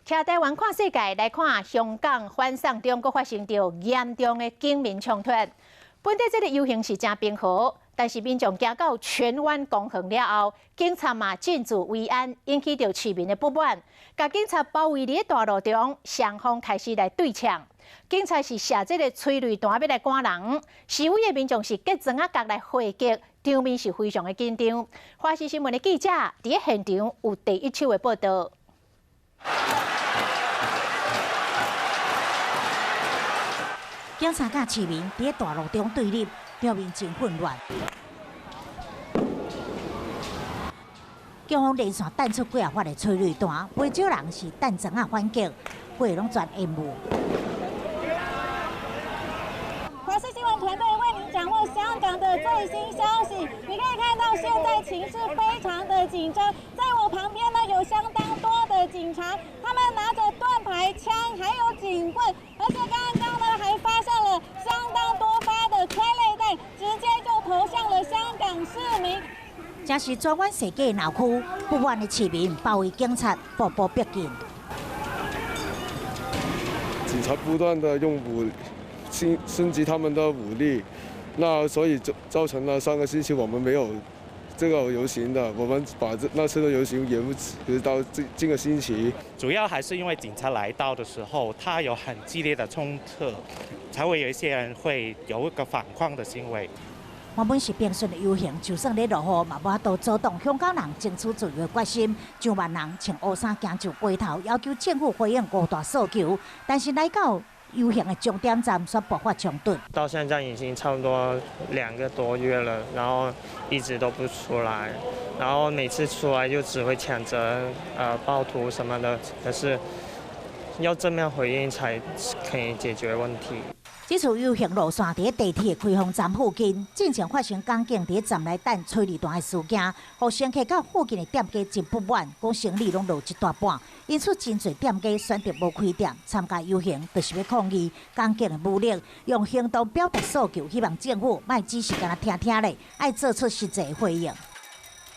徛台灣看世界，來看香港反送中，閣發生著嚴重的警民衝突。本底這个遊行是誠平和，但是民眾行到荃灣公園了後，警察嘛進駐維安，引起著市民的不滿，共警察包圍佇大路中，雙方開始來對嗆。警察是射這个催淚彈欲來趕人，示威的民眾是結磚仔角來回擊，場面是非常的緊張。華視新聞的記者佇現場有第一手的報道。警察佮市民佇大路中對立，場面真混亂。警方連續彈出幾仔發的催淚彈，袂少人是彈磚仔反擊，規個攏全煙霧。華視新聞團隊為您掌握香港的最新消息。你可以看到，現在情勢非常的緊張，在我旁邊呢有相當多的警察，他們拿着盾牌、槍，還有警棍，而且剛剛呢還發射了相當多發的催淚彈，直接就投向了香港市民。這是荃灣輒街鬧區，不滿的市民包圍警察，步步逼近。警察不斷的用武升級他們的武力，那所以造成了上個星期我們沒有這個遊行的，我們把這那次的遊行延誤到這個星期。主要還是因為警察來到的時候，他有很激烈的衝突，才會有一些人會有一個反抗的行為。原本是平順的遊行，就算咧落雨嘛無法度阻擋香港人爭取自由的決心。上萬人穿烏衫行上街頭，要求政府回應五大訴求，但是來到遊行的終點站，卻爆發衝突。到現在已經差不多2個多月了，然後一直都不出來，然後每次出來就只會譴責暴徒什麼的，可是要正面回應才可以解決問題。這次遊行路線佇地鐵開放站附近，進前發生港警佇站內等催淚彈的事件，予乘客佮附近的店家真不滿，講生意攏落一大半，因此真濟店家選擇無開店參加遊行，就是欲抗議港警的武力，用行動表達訴求，希望政府莫只是干焦聽聽咧，愛做出實際回應。